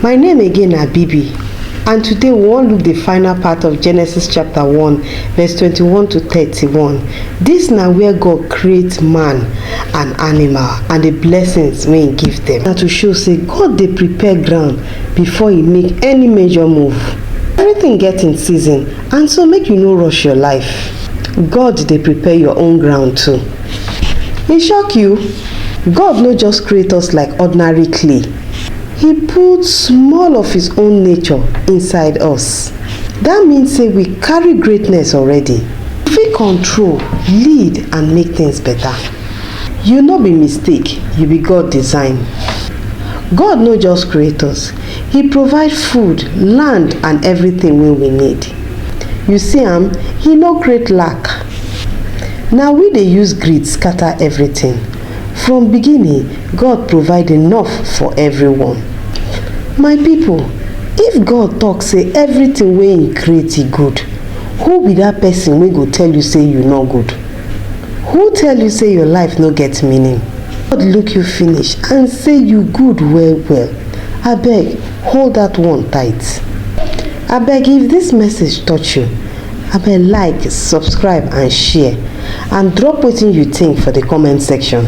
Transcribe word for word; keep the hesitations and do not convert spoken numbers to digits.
My name again na Bibi, and today we wan look the final part of Genesis chapter one, verse twenty-one to thirty-one. This na where God create man and animal and the blessings wey he give them. Na to show say God dey prepare ground before he make any major move. Everything get im season, and so make you no rush your life. God dey prepare your own ground too. E shock you? God no just create us like ordinary clay. He put small of his own nature inside us. That means say we carry greatness already. We fit control, lead, and make things better. You no be mistake, you be God design. God no just create us, he provide food, land, and everything wey we need. You see am, he no create lack. Na we dey use greed scatter everything. From beginning, God provide enough for everyone. My people, if God talk say everything wey he create e good, who be that person wey go tell you say you no good? Who tell you say your life no get meaning? God look you finish and say you good well well. Abeg, hold that one tight. Abeg, if this message touch you, abeg like, subscribe and share, and drop wetin you think for the comment section.